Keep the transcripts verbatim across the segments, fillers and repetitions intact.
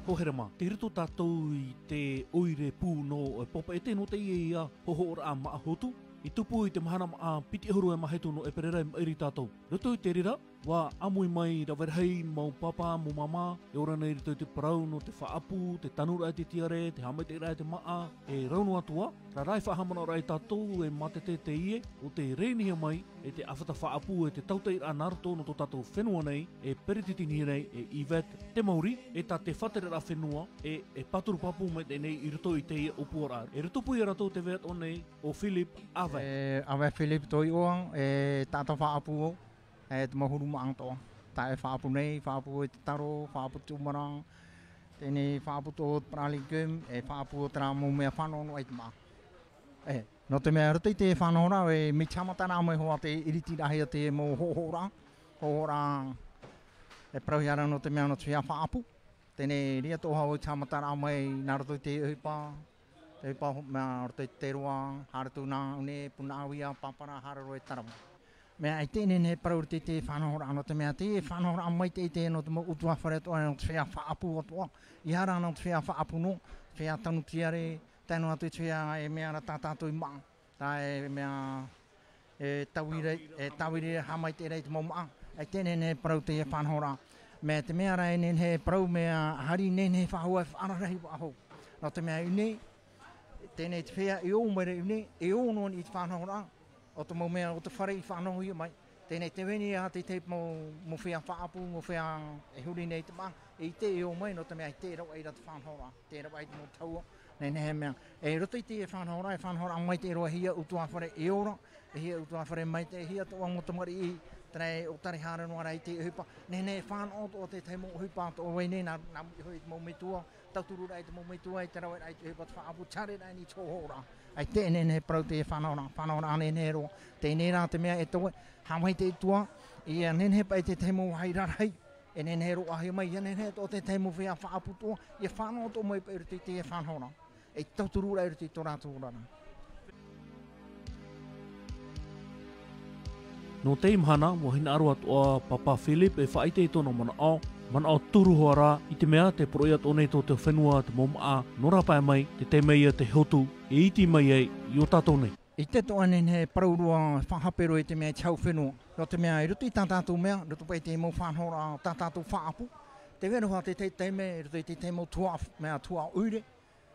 Hoʻi rā mā, tei roto tātou i te ʻoire pū nō Papeʻete, nō teie ia hōhoʻaraʻa māʻa hotu, i tupu i te mahana māʻa piti ʻahuru e mā hitu nō ʻEperēra i maʻiri tātou. Roto i te reira, ʻua ʻāmui mai rave rahi mau pāpā, mau māmā, e ora nei i roto i te parau nō te faʻaʻapu, te tanuraʻa i te tiare, te haʻamaitaʻiraʻa i te māʻa, e rau noa atu ā, rā rā e faʻahaʻamanaʻo ra ia tātou e mātete teie, ʻo tē rēnihia mai, e te ʻāfata faʻaʻapu, e te tauteiʻaraʻa nā roto nō tō tātou fenua nei, e peretiteni nei, e Yvette Temauri, e tā te faʻatereraʻa fenua, e, e pāturu pāpū maitaʻi nei i roto i teie ʻōpuaraʻa. E roto pū ia rātou tē vai atoʻa nei, ʻo Philippe Ave. E, Ave Philippe tō iʻoa, e taʻata faʻaʻapu ʻo, e te mau huru māʻa atoʻa. Tae faʻaʻapu nei, faʻaʻapu i te taro, faʻaʻapu te ʻumara, teie nei faʻaʻapu atoʻa te parā légumes, e faʻaʻapu ʻo terā mau mea fānaʻo noa i te māʻa. E, nō te mea roto i te fānaʻoraʻa, e, mea haʻamataraʻa mai hoʻi te ʻiritiraʻahia te mau hōhoʻaraʻa, hōhoʻaraʻa, e parauhia ra nō te mea nō te feiā faʻaʻapu. Teie nei, reira atoʻa hoʻi te haʻamataraʻa mai nā roto i te ʻohipa, te ʻohipa ho-, mea roto i te roa, haere atu nā ʻō nei, Punaʻauia, Pāpara, haere roa i Tarawa. Mea, ʻaita e nehenehe e parau i roto i te fānaʻoraʻa, nō te mea te fānaʻoraʻa maitaʻi teie nō te mau ʻutuāfare atoʻa, nō te feiā faʻaʻapu atoʻa, ʻeiaha rā nō te feiā faʻaʻapu noa, feiā tanu tiare, tae noa atu i te feiā e mea ra tā tātou i māʻa. Tae mea, e tāviri, e tāviri haʻamaitaʻi ra i te mau māʻa. ʻAita e nehenehe e parau teie fānaʻoraʻa. Mea te mea rā e nehenehe e parau, mea ʻaita e nehenehe e faʻahou, e faʻararahi faʻahou. Nō te mea i ʻō nei, teie nei te feiā e ō mai ra i ʻō nei, e ō noa i te fānaʻoraʻa, ʻo te mau mea o te fare i faʻanahohia mai. Teie nei tē vai nei ā te tahi mau, mau feiā faʻaʻapu, mau feiā e huri nei i te māʻa, e ʻite e ō mai, nō te mea ʻaita e ravaʻi ra te fānaʻoraʻa, ʻaita e ravaʻi te mau tahua, nehenehe e mea. E roto i teie fānaʻoraʻa, e fānaʻoraʻa maitaʻi roa, e hia ʻutuāfare e ora, e hia ʻutuāfare maitaʻi, e hia atoʻa mau tamariʻi, terā e ʻōtare haere noa ra i te ʻohipa, nehenehe e fānaʻo atoʻa te tahi mau ʻohipa atoʻa e vai nei, nā, nā mua iho i te mau metua, tauturu ra i te mau metua, i te rave ra i te ʻohipa te faʻaʻapu, tiare ra i te hōhoʻaraʻa. ʻAita e nehenehe e parau teie fānaʻoraʻa, fānaʻoraʻa nehenehe roa. Teie nei rā te mea e toe, haʻamaitaʻi atu ā, ʻia nehenehe paʻi te tahi mau vāhi rarahi, e nehenehe e roaʻahia mai, ʻia nehenehe atoʻa te tahi mau feiā faʻaʻapu atoʻa, ʻia fānaʻo atoʻa mai paʻi i roto i teie fānaʻoraʻa. E tauturu ra i roto i tō rātou oraraʻa. Nō teie mahana, ʻua hinaʻaro atoʻa Pāpā Philippe e faʻaʻite i tōna manaʻo, manaʻo turu hoʻi rā, i te mea tē poroʻi atoʻa nei tō te fenua te mau māʻa, nō rāpae mai, tē tae mai ia te hotu, e iti mai ai, i ō tātou nei. ʻAita atoʻa e nehenehe e parau roa, faʻahape roa i te mea i te hau fenua. Nō te mea i roto i tā tātou mea, roto paʻi i te mau fānaʻoraʻa, tā tātou faʻaʻapu. Tē vai ra hoʻi te tahi, tahi mea, i roto i te tahi mau tuhaʻa, mea tuhaʻa ʻoire,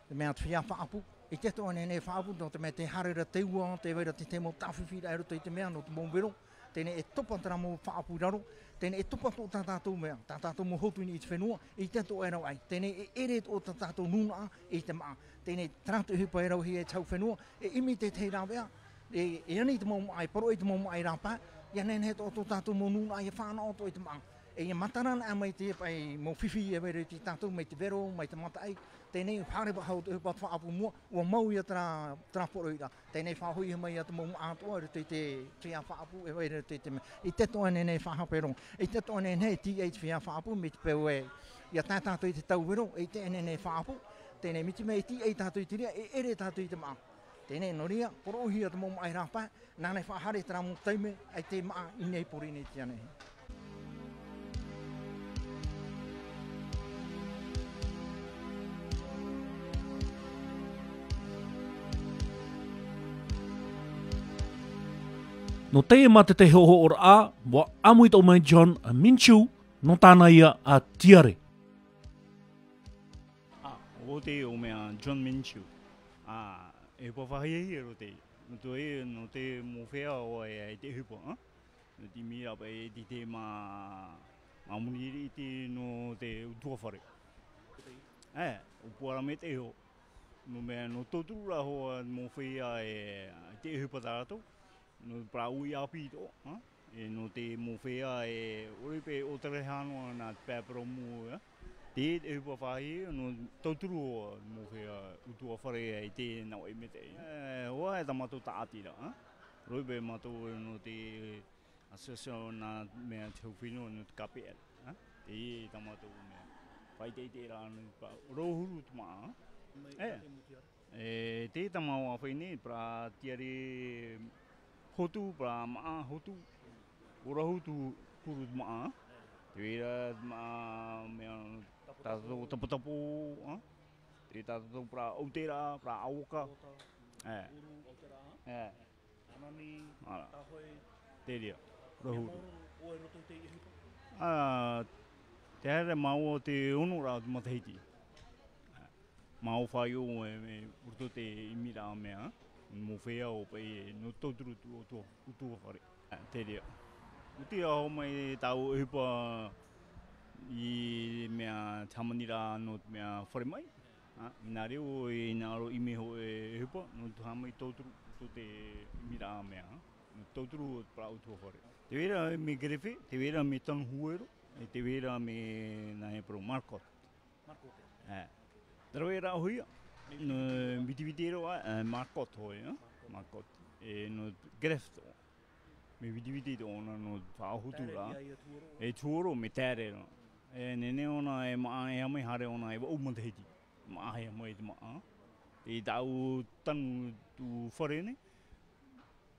te mea te feiā faʻaʻapu. ʻAita atoʻa e nehenehe e faʻaʻapu, nō te mea tē haere ra te ua, tē vai ra te tahi mau tāfifi ra i roto i te mea, nō te mau vero. Teie nei e topa terā mau faʻaʻapu i raro. Teie nei e topa atoʻa tā tātou mea, tā tātou mau hotu i niʻa i te fenua, ʻaita atoʻa e ravaʻi. Teie nei e ʻere atoʻa tā tātou nūnaʻa i te māʻa. Teie nei terā te ʻohipa e rauhia e te hau fenua, e ʻimi te tahi rāveʻa, e, e ani i te mau māʻa, e poroʻi i te mau māʻa i rāpae, ʻia nehenehe atoʻa tō tātou mau nūnaʻa, ʻia fānaʻo atoʻa i te māʻa. E ʻia matara anaʻe mai te paʻi mau fifi e vai ra i roto ia tātou, mai te vero, mai te mataʻi. Teie nei haere faʻahou te ʻohipa faʻaʻapu i mua, ʻua mau ia terā, terā poroʻi ra. Teie nei faʻahoʻihia mai ia te mau māʻa atoʻa i roto i te feiā faʻaʻapu, e vai ra i roto i te mea. ʻAita atoʻa e nehenehe e faʻahape roa. ʻAita atoʻa e nehenehe e tīaʻi te feiā faʻaʻapu, mai te peu ē ʻia tae tātou i te tau vero, ʻaita e nehenehe e faʻaʻapu. Teie nei mai te mea e tīaʻi tātou i te reira, e ʻere tātou i te māʻa. Teie nei nō reira, poroʻihia te mau māʻa i rāpae, nāna e faʻahaere terā mau taime, ʻaita e māʻa i niʻa i Pōrīnetia nei. Nō teie mātete hōhoʻaraʻa, ʻua ʻāmui atoʻa mai John Minchu, nō tāna ia tiare. ʻĀ, ʻo te ʻō mea John Minchu. ʻĀ, e ʻohipa faʻahiahia roa teie. Nō te, nō te mau feiā ʻoia i te ʻohipa, ā? Nō te mea paʻi e te, te mā, māmuri i te nō te ʻutuāfare. E, ʻōpuaraʻa maitaʻi hoʻi. Nō mea, nō tauturu ra hoʻi mau feiā e, i te ʻohipa tā rātou. Nō te parau ʻoia ʻāpī atoʻa, ā? E nō te mau feiā e, ʻoia paʻi ʻōtare hānō nā te pae parau mau, ā? Te, te ʻohipa faʻahiahia, nō tauturu hoʻi mau feiā ʻutuāfare i te nā ʻoe maitaʻi. E, ʻoia e tā mātou tāʻatiraʻa, ā? ʻOia paʻi mātou nō te association nā mea te hau fenua nō te K P L, ā? Teie tā mātou mea. Faʻaʻiteʻiteraʻa nō te pa-, rau huru te māʻa, ā? E. E, te tama o Awhai nei, parau tiare Hotu, parau māʻa, hotu. ʻOrahu tū, huru māʻa. Te reira māʻa, mea, tātou taputapu, ā? Te tātou parau ʻautera, parau ʻauaka. Ē. Ē. Anani, Ara. Tahoe. Te reira, ʻOrahu. Ā, te haere māua te ono rā o te matahiti. Māua fāio e, e roto te ʻimiraʻa mea, mō fea o paʻi, nō tauturu tū, tū, tū fare. Ā, te reira. ʻUti aʻe mai tāua ʻohipa i mea te hāmaniraʻa nō te mea fare mai. Ā, nā reira ʻoe i nā ʻō i mea hōʻē ʻohipa, nō te hāmani tauturu tō te ʻimiraʻa mea, nō tauturu o te parau tū fare. Te reira me greffe, te reira me tanu huero, e te reira me nā e parau marcotte. Marcotte. Ā. Te reira ʻohia, nō vitiviti roa, ā, marcotte hōʻē, ā? Marcotte. E nō greffe tō. Me vitiviti tōna nō faʻahotu rā. Taere ia, ia tuoro. E tuoro, me taere rā. E nehenehe ʻōna e māʻa e haere mai, haere ʻōna e vaʻu matahiti. Māʻa e haere mai te māʻa. E tāʻu tanu tū fare nei.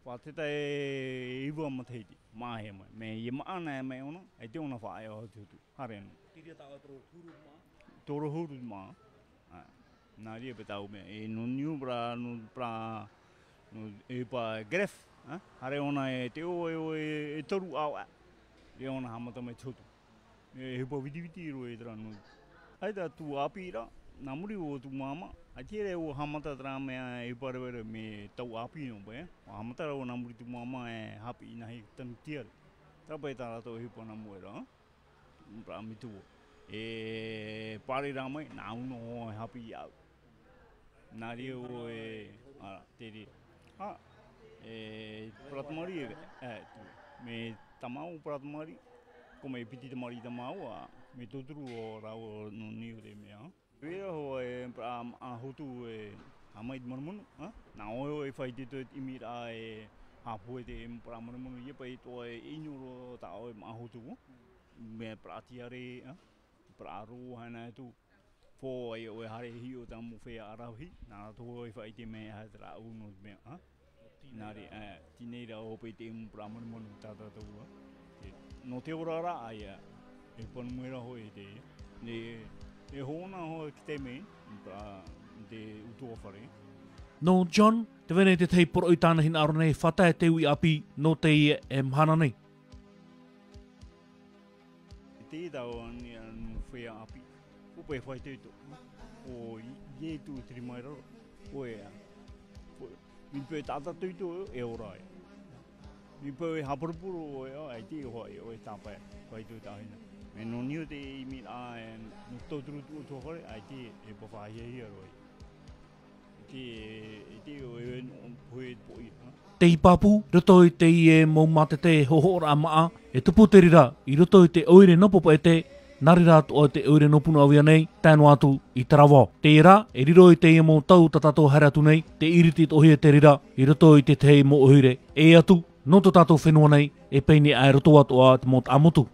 Faʻateta e iva matahiti. Māʻa e haere mai. Mea māʻa nā e haere mai ʻōna, ʻaita ʻōna faʻaea hotuhotu. Haere ʻōna. Te reira tāʻu e parau huru māʻa. Tō ʻorahu huru māʻa. Ā, nā reira paʻi tāʻu mea, e nō niu parau, nō parau, nō e parau greffe, ā? Haere ʻōna e te ʻoe, ʻoe, e toru ʻāvaʻe. E ʻōna haʻamata mai te hotu. E ʻohipa vitiviti roa e terā nō. ʻAita tū ʻāpī rā, nā muri o tū māmā, ʻaita e rave ʻua haʻamata terā mea e ʻohipa rave rave mea tau ʻāpī nō paʻi, ʻua haʻamata rā ʻua nā muri tū māmā e haʻapiʻi nā hea tanu tiare. Terā paʻi tā rātou ʻohipa nā mua rā. Parau mea tū. E pārahi rā mai, nāʻu noa e haʻapiʻi iāʻu. Nā reira ʻoe, ara, te reira. Ā, e parau tamariʻi e, e, tū. Mea tamau parau tamariʻi, ʻua mea piti tamariʻi tamau, ā, mea tauturu ʻo rāua nō niu te mea. Te reira hoʻi e parau māʻa hotu e haere mai te manumanu, ā? Nā ʻoe hoʻi e faʻaʻite i te ʻimiraʻa e haʻapohe te parau manumanu, ʻia paʻi atoʻa e ʻino roa tā ʻoe māʻa hotu, mea parau tiare, ā? Parau ʻāroʻa, haere atu. Pō ai ʻoe haere hiʻo tā mō fea ʻaravihi, nā rātou hoʻi e faʻaʻite mai e aha terā ʻū nō te mea, ā? Nā reira, ā, teie rā hoʻi paʻi te mau parau manumanu tā tātou, ā. Te, nō te ora rā, ā, ʻia, e pāpū mai rā hoʻi te, e, e hōʻē hoʻi te mea, parau, te utuafare. Nō John, tē vai nei te tahi poroʻi i tāna hinaʻaro nei, faʻatae te uʻi ʻāpī, nō teie e mahana nei. Te tau ani anu fea ʻāpī. ʻUa paʻi faʻaitoito. ʻO i, i ʻē atu te rima i raro. ʻOia. ʻO, i paʻi tātaʻitoito e ora ai. I paʻi e haʻapurupuru ʻoe, ʻaita e hoa e, ʻoe tāpae. Faʻaitoito tāhina. Mea nō niu te ʻimiraʻa e, nō tauturu tū ʻoe tuafare, ʻaita e pāpū hiahia roa ai. Te, te, e, e, nō, pohe, pohe, ha? Tei pāpū, i roto i teie mau mātete hoʻoraʻa māʻa, e tupu te reira, i roto i te ʻoire nō Papeʻete, nā reira atoʻa te ʻoire nō Punaʻauia nei, tae noa atu i Taravao. Teie rā, e riro i teie mau tau tā tātou haere atu nei, te iriti atoʻa hia te reira, i roto i te tahi mau ʻoire, e atu, nō tō tātou fenua nei, e pēnei aʻe roto atoʻa te mau taʻamotu.